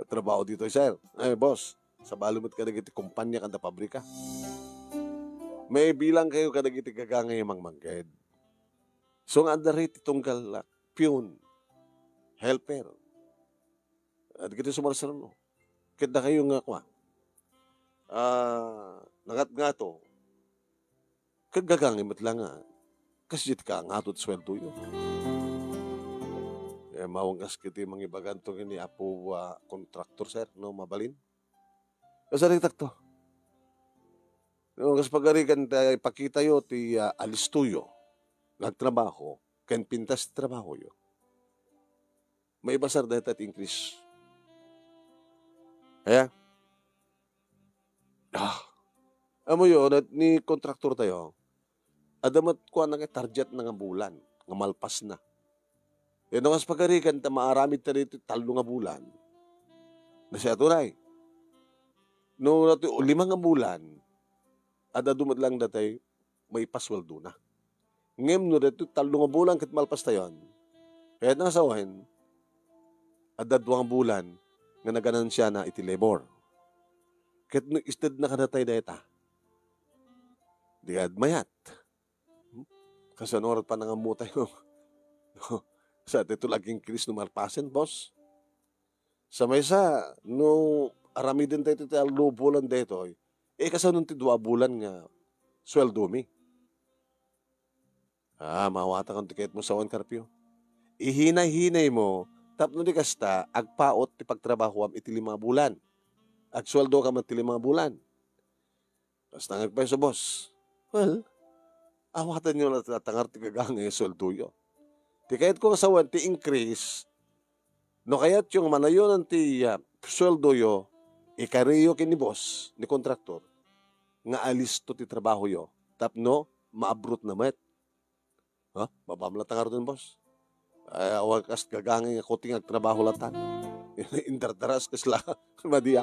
trabaho ditoy, sir. Eh, boss, sabali met kadagiti kumpanya kanda pabrika. Maibilang kayo kadagiti gagangay a mangmangged. So, nga adda riti tunggal, ah, peon, helper. Dagiti sumarsaruno. Ket dakayo nga kua, ah, nangatngato, ket gagangay met la nga, kas iti kangato ti sueldoyo. Eh, maawang kas kiti mangibaganto ken ni Apo, ah, kontraktor, sir, no, mabalin? Kasaritakto. No, kas pagarigan ta ipakitayo ti, ah, alistoyo nga agtrabaho ken pintas ti trabahoyo. Maibasar dayta ti increase. Aya? Ah. Amoyo, ni kontraktor tayo, adda met kuana nga target na nga bulan, nga malpas na. Ket no kas pagarigan ta maaramid ta ditoy tallo nga bulan, nasiatunay. No, datoy lima nga bulan, adda dumet lang datay maipasueldo na. Ngem no daytoy tallo nga bulan ket malpas tayon, kayatna nga sawen, adda dua nga bulan nga naganansiana iti labor. Ket no istedna kadatay dayta, di kad mayat. Hmm? Kasano ret panangammo tayo? Sa daytoy la ag-increase no malpasen, boss? Sa maysa, no aramiden tayo ti tallo bulan daytoy, eh, kasano ti dua bulan nga sueldomi? Ah, maawatanka ti kayatmo sawen, Carpio. Ihinay-hinay mo, tapno di kasta, agpaut ti pagtrabahoam iti lima a bulan. Agsueldoka man ti lima a bulan. Kasta nga agpayso, boss. Well, awatanyo la ti natangar ti gagangay a sueldoyo. Ti kayatko nga sawen, ti increase, no kayatyo nga manayonan ti, ah, sueldoyo, ikariyo ken ni boss, ni kontraktor, nga alisto ti trabahoyo, tapno maabrotna met. Ha? Babam latta ngaruden, boss. Ay, awan kas gagangay nga kuting agtrabaho latta. Indardaras kasla. Madi, ah.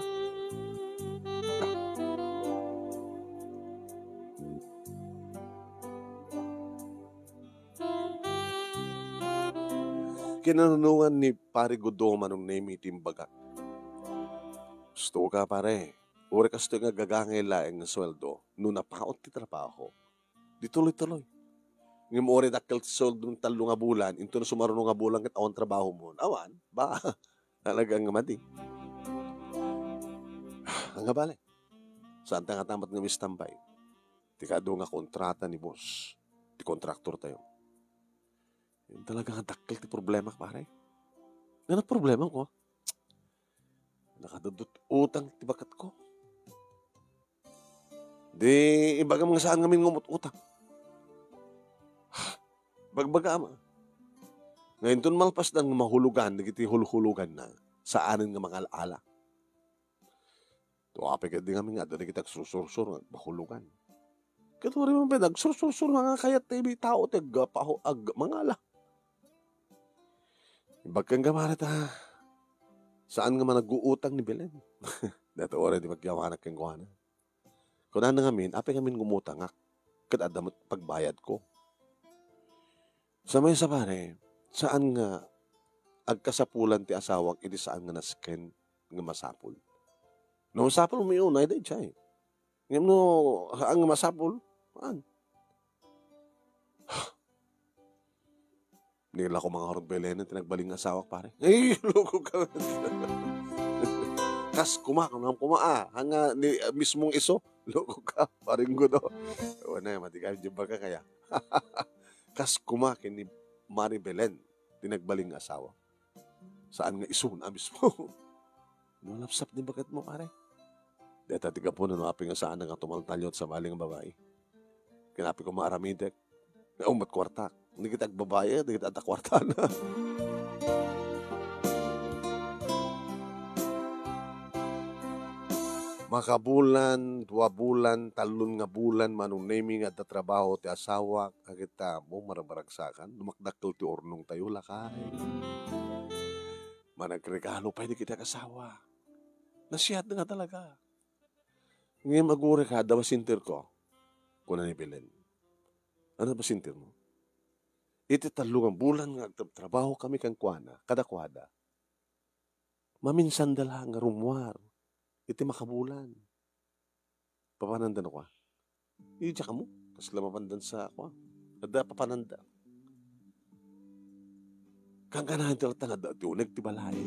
Kinanunongan ni Pare Gudo, Manong Nemi, ti imbagak. Gusto ka, pare. Uray kastoy nga gagangay laeng nga sueldo, no napaut ti trabaho, di tuloy-tuloy. Ngem uray dakkel ti sueldo ng tallo nga bulan, inton sumaruno nga bulan ket awan trabaho mo. Awan, ba? Talaga nga madi. Nga bale. Saan ta nga tamat nga mistambay? Ti kadu nga kontrata ni boss, ti kontraktor tayo. Yan talaga nga dakkel ti problema, pare. Nga problema ko? Nakadudot utang ti bakat ko. Di ibagam nga saan ngamin ngumut-utang. Bagbagam, ah. Nga inton malpasdan nga mahulogan, dagiti hulhuloganna, saanen nga mangal-ala. To, apay ket di ngamin nga adda dagiti agsursursur nga agpahulogan. Ket uray man pay agsursursur nga kayat ti tao ti agpahu-, ag-, mangala. Imbag ken gamara ta, saan nga manag-uutang ni Belen. Dayta uray ti pagyawanak kenkuana. Kunana ngamin, apay ngamin ngumutangak, ket adda met pagbayadko. Sa maysa, pare, saan nga agkasapulan ti asawak idi saan nga nasken nga masapul. No masapul, umiunay daydiay. Ngem no saan nga masapul, haan. Ni la koma ngarud Belen ti nagbalin nga asawak, pare. Ay, loko ka. Kas koma, kunam koma, ah. Hanga ni, ah, mismong isu. Loko ka, paring gudo. Wala, mati ka, di ba ka kaya? Kas koma ken ni Mari Belen, ti nagbalin nga asawa. Saan nga isuna mismo? Malapsap ni baket mo, pare. Deta ti gapuna no apay nga saan nga tumaltalyon sa bali nga babai. Ken apay koma aramidek. Nga umot kuartak. Dagiti agbabai, dagiti adda kuartana. Makabulan, dua bulan, tallon nga bulan, Manong Nemi nga adda trabaho ti asawak, agita mo, maramaragsakan, dumakdakkel ti urnongtayo, lakay. Managregalo pay dagiti agasawa. Nasiat nga talaga. Ngem aguray ka, adda masentirko, kuna ni Belen. Ano masentirmo? Iti tallo nga bulan nga agtrabtrabaho kami kenkuana, kadakuada, maminsanda la nga rummuar iti makabulan. Papananda no kua? Iti kamo, kasla mapandan sa kua. Adda papananda. Kankanayon ti latta nga adda ti uneg ti balay.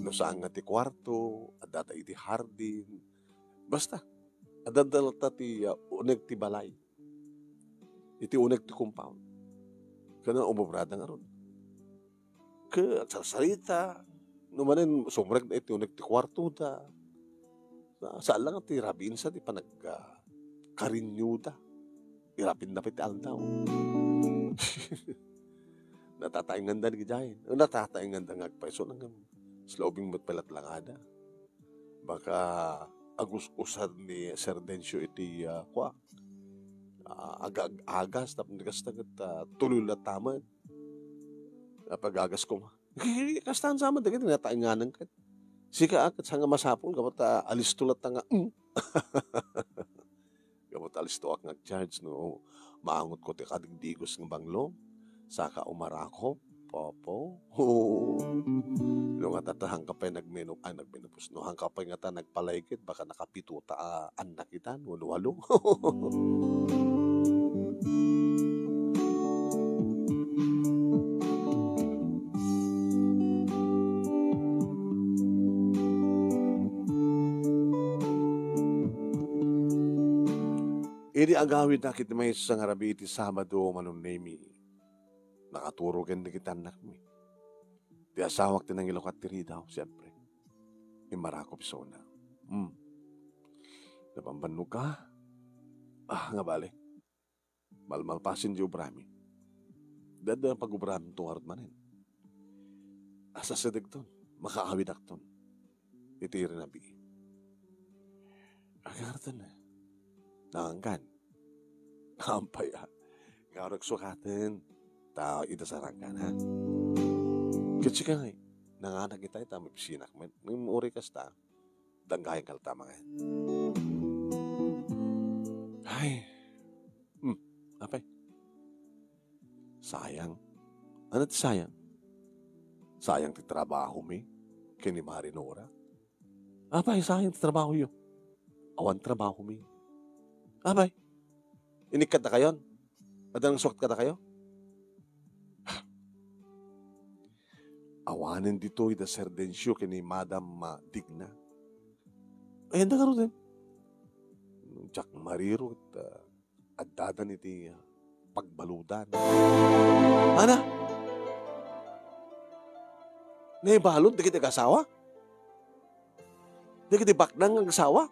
No saan nga ti kuarto, adda ta iti hardin. Basta, adda latta ti, ah, uneg ti balay. Iti uneg ti compound. Kana umobrada ngarud. Ket agsarsarita, no manen sumrek da iti uneg ti kuartoda. Sa-, saan lang ti rabinsa ti panag-, ah, karinyoda. Irapinda pay ti aldaw. Natataenganda ni Jay. Natataenganda nga agpayso nang sa ubing met pay latlangada. Baka agus-usan ni Sir Dencio iti, ah, kua, ah, aga-, agas, tapno kasta ket, ah, tuloy latta met. Napagagas koma. Kastan sa man dagiti nataenganan ket. Sika, ah, ket saan nga masapul, gapu ta alisto latta nga, mm. Gapu ta alistoak nga ag-charge no maangotko ti kadigdigos nga banglo, saka umarakop, Apo. No ngata ta, haanka pay nagmeno-, ay, nagmenopause, no haanka pay ngata nagpalaygit, baka nakapito ta a annak itan, wenno walo. Idi agawidnak iti maysa nga rabii iti Sabado, Manong Nemi, nakaturo ken dagiti annakmi. Ti asawak ti nangilukat ti ridaw, siempre. Immarakop isuna. Hmm. Napambannog ka? Ah, nga bale. Malmalpasen ti obrami. Dada pag-obramto ngarud manen. Asasidegton, makaawidakton iti rinabii. Agarten, eh. Naangkan. Ampay, ah. Ngarud sukaten. Ta, ida sarangkan, ha? Ket sika ngay, nanganak itay ta mapsinak met. Ngem uri kasta, danggayan ka latta mangan. Ay. Hmm, apay? Sayang. Ano ti sayang? Sayang ti trabaho mi ken ni Mari Nora. Apay, sayang ti trabahoyo. Awan trabaho mi. Apay, inikkat ta kayon? Adda nangsukat kadakayo? Awanen ditoy da Sir Dencio ken ni Madam, ah, Digna. Ayan da ngaruden. Diak mariro ket, ah, addadan iti, ah, pagbaludan. Ana? Naibalud dagiti agasawa? Dagiti baknang nga agasawa?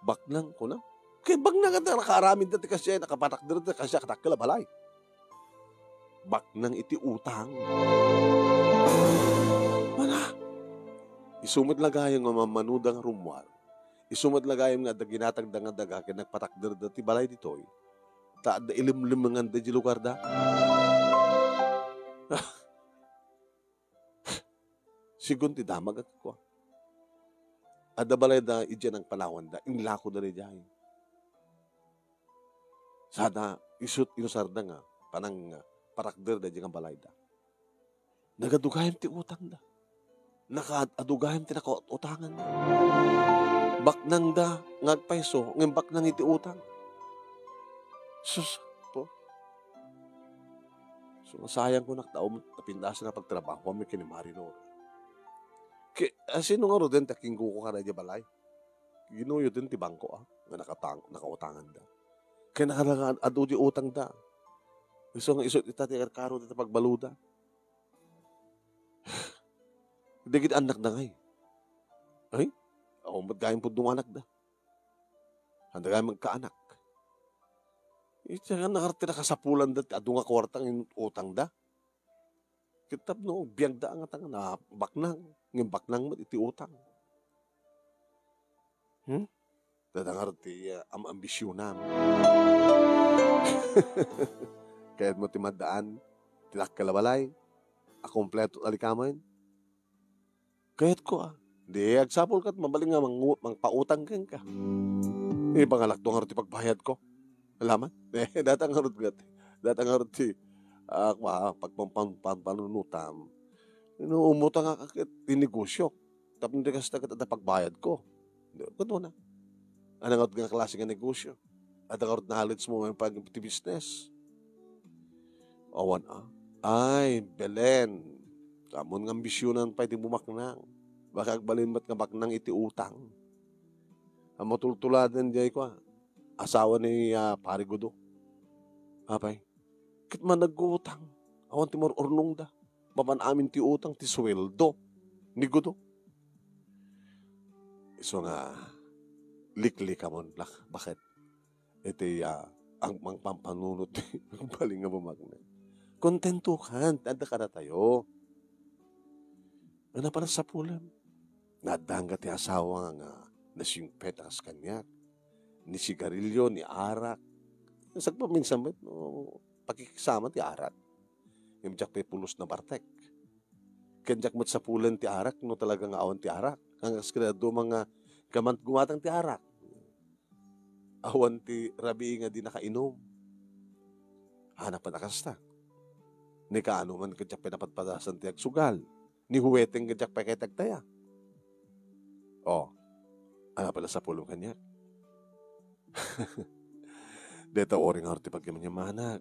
Baknang, kuna? Kay baknang nga nakaaramid da ti kasdiay, nakapatakder da ti kasdiay, kadakkel a balay. Baknang iti utang. Mana? Isu met la gayam nga mammanoda nga rummuar. Isu met la gayam nga adda ginatagda nga daga ken nagpatakderda ti balay ditoy. Ta adda ilimlimenganda idiay lugarda. Sigun ti damag a kua. Adda balayda idiay nangpanawanda, inlakoda daydiay. Sada isut inusarda nga panang, ah, parakderda idiay nga balayda. Nagadu gayam ti utangda. Nakaad-adu gayam ti nakaut-utanganda. Baknangda nga agpayso, ngem baknang iti utang. Sus, po. So, sayang ko, nak, tao, napindasan a pagtrabahoanmi ken ni Marinor. Ke-, ah, sino ngaruden ti akingguko kada idiay balay? Ginuyod ti bangko, ah, nga nakatang-, nakautanganda. Ken nakadangag-adu ti utangda. Isu nga isu ita ti karkaro ti pagbaluda. Dagiti annakda ngay. Ay, awan met gayam pudno nga anakda. Anda gayam agkaanak. Iti nga ngarud ti nakasapulanda ti adu nga kuarta nga utangda. Ket tapno biagda nga tanga na baknang, ngem baknang met iti utang. Hmm? Dada ngarud ti, ah, am-, ambisionam. Kayatmo ti maddaan ti dakkel a balay a kompleto a likamen? Kayatko, ah. Di agsapul ket mabalin nga mangu-, mangpautang kenka. Ipangalakto ngarud ti pagbayadko. Alaman? Eh, data ngarud ket, data ngarud ti, ah, kua, pagpampan-, pampanunutam. No, umutang nga ket ti negosio. Tapno di kasta ket adda pagbayadko. Di, kuno na. Ano nga nga klase nga negosio? Adda ngarud knowledge mo maipapan iti business? Awan, ah. Ay, Belen. Ammon nga ambisionan pay ti bumaknang. Baka agbalin met nga baknang iti utang. Ang matultuladan diay ko, ah. Asawa ni, ah, Pare Gudo. Apay, ket managutang. Awan ti mar-urnongda. Mapan amin ti utang, ti sueldo ni Gudo. Isu nga, liklikamon, lak-, bakit? Iti, ah, ang mangpampanunot, ang bali nga bumaknang. Kontentokan, adda kadatayo. Ano pa nasapulem? Nadda nga ti asawa nga nasingpet a kas kaniak. Ni sigarilyo, ni arak. Sagpaminsan met, no, pakikisama ti arak. Ngem diak pay pulos nabartek. Ken diak met sapulen ti arak no talaga nga awan ti arak. Ang kas kaya duma nga kaman gumatang ti arak. Awan ti rabii nga di nakainom. Hanap a kasta. Ni kaano man ket diak pinapadpadasan ti agsugal. Ni huweteng ket diak pay ket agtaya. Oh, ano pala sapulem kaniak? Deta uring ngarud ti pagyaman-yamanak.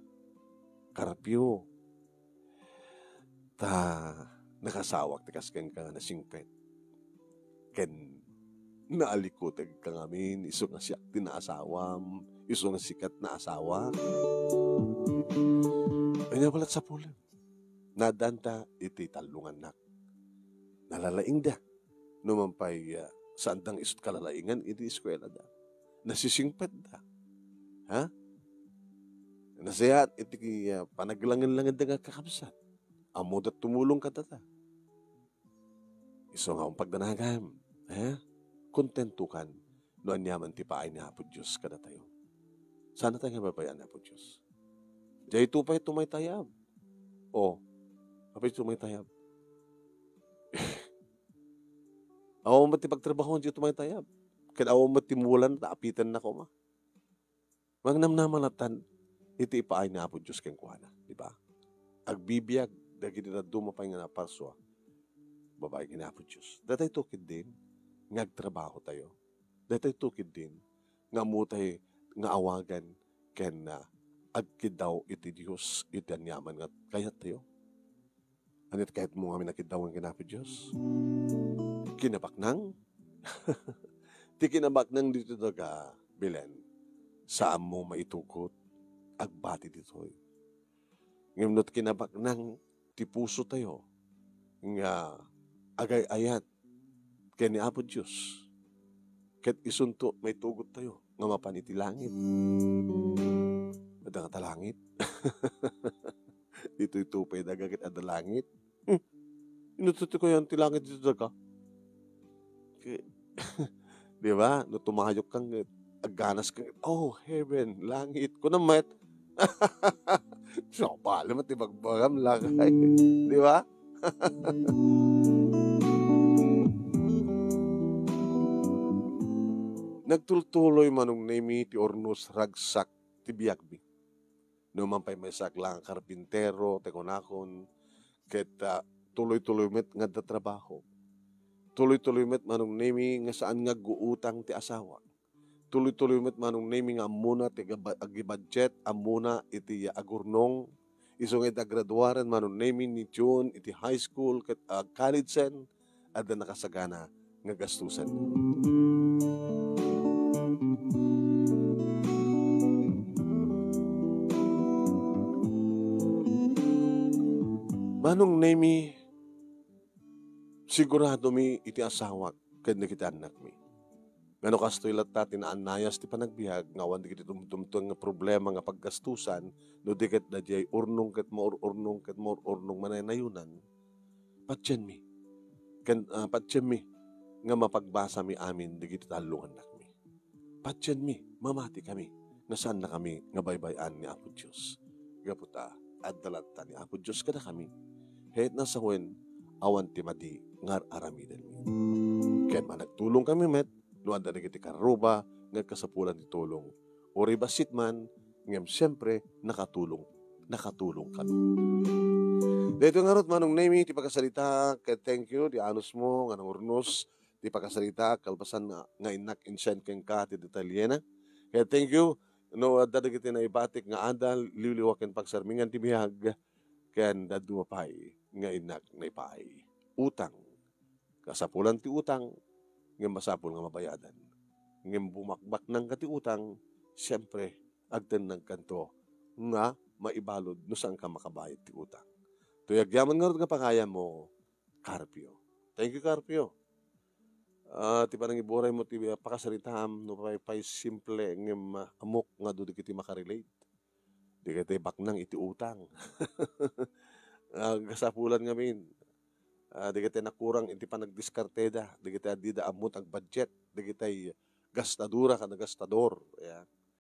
Karapyo. Ta nakasawak ti kas kenka nga nasingpet. Ken naalikuteg ka ngamin, isu nga siak ti naasawam, isu nga sika ti naasawak. Ania pala sapulem? Naddanta iti tallongannak. Nalalaingda. No man pay, ah, saandang isut kalalaingan iti eskuelada. Nasisingpetda. Ha? Nasayaat iti, ah, panaglangen-langenda nga kakabsat. Ammoda tumulong kadata. Isu nga pagdanagam, ha? Kontentokan no aniaman ti paay ni Apo Dios kadatayo. Saan tayo nga babayaan ni Apo Dios? Dayto pay tumaytayab. O, apay tumaytayab? Awan met ti pagtrabahoan ti tumaytayab. Ken awan met ti mulan ta apiten na koma. Mangnamnama latta iti ipaay ni Apo Dios kenkuana, di ba? Agbibiag dagiti dadduma pay nga naparsua babaen ken ni Apo Dios. Datayto ketdin nga agtrabahotayo. Datayto ketdin nga ammotay nga awagan ken, ah, agkiddaw iti Dios iti aniaman nga kayattayo. Ania ti kayatmo ngamin a kiddawan ken Apo Dios? Kinabaknang? Ti kinabaknang ditoy daga, Belen, saanmo maitugot, agbati ditoy. Ngem no ti kinabaknang ti pusotayo nga agay-ayat ken ni Apo Dios, ket isunto maitugottayo nga mapan iti langit. Adda ngata langit? Ditoy tupay daga ket adda langit. Hmm. Inutot ko yan ti langit ditoy daga. Ke-, di ba? No tumayok kang, agganas kang, "Oh, heaven, langit." Kuna met. Sabali met ti bagbagam, lakay. Di ba? Nagtultuloy manong Nemi ti urnos ragsak ti biagmi. No man pay maysa a karpintero ti kunakon, ket, ah, Tuloy-tuloy met nga adda trabaho. Tuloy-tuloy met, Manong Nemi, nga saan nga agguutang ti asawak. Tuloy-tuloy met, Manong Nemi, nga ammona ti agba-, agibudget, ammona iti agurnong. Isu nga iti agraduaren, Manong Nemi, ni June iti high school ket, ah, college-en, adda nakasagana nga gastusen. Manong Nemi, siguradomi iti asawak ken dagiti annakmi. Ngano kastoy latta ti naannayas ti panagbiag nga awan dagiti tumtumteng nga problema nga paggastusan no di ket daydiay urnong ket maur-urnong ket maur-urnong manaynayonan? Patienmi. Ken, ah, patienmi nga mapagbasami amin dagiti tallo nga annakmi. Patienmi, mamati kami, nga saannakami nga baybay-an ni Apo Dios. Gapu ta, adda latta ni Apo Dios kadakami. Ket nasawen, awan ti madi nga ar-aramidenmi. Ken managtulong kami met, no adda dagiti karruba nga kasapulan ti tulong. Uray bassit man, ngem siempre, nakatulong, nakatulong kami. Daytoy ngarud, Manong Nemi, ti pakasarita, ket thank you, ti anusmo nga nangurnos, ti pakasarita, kalpasan nga, nga innak insend kenka ti detalyena. Ket thank you, no, adda dagiti naibatik nga adal, liwliwa ken pagsarmingan ti biag, ken dadduma pay nga innak naipaay. Utang. Kasapulan ti utang, ngem masapul nga mabayadan. Ngem bumakbaknang ka ti utang, siempre, agtennagkanto nga maibalud no saan ka makabayad ti utang. Toy agyaman ngarud nga pagayam mo, Carpio. Thank you, Carpio. Ah, ti panangiburay mo ti pakasaritaam, no pay, pay simple ngem, ah, ammok nga adu dagiti makarelate. Dagiti baknang iti utang. Ah, kasapulan ngamin. Ah, dagiti nakurang iti panagdiskarteda, dagiti addida ammot agbudget, dagiti gastadora ken gastador, ya.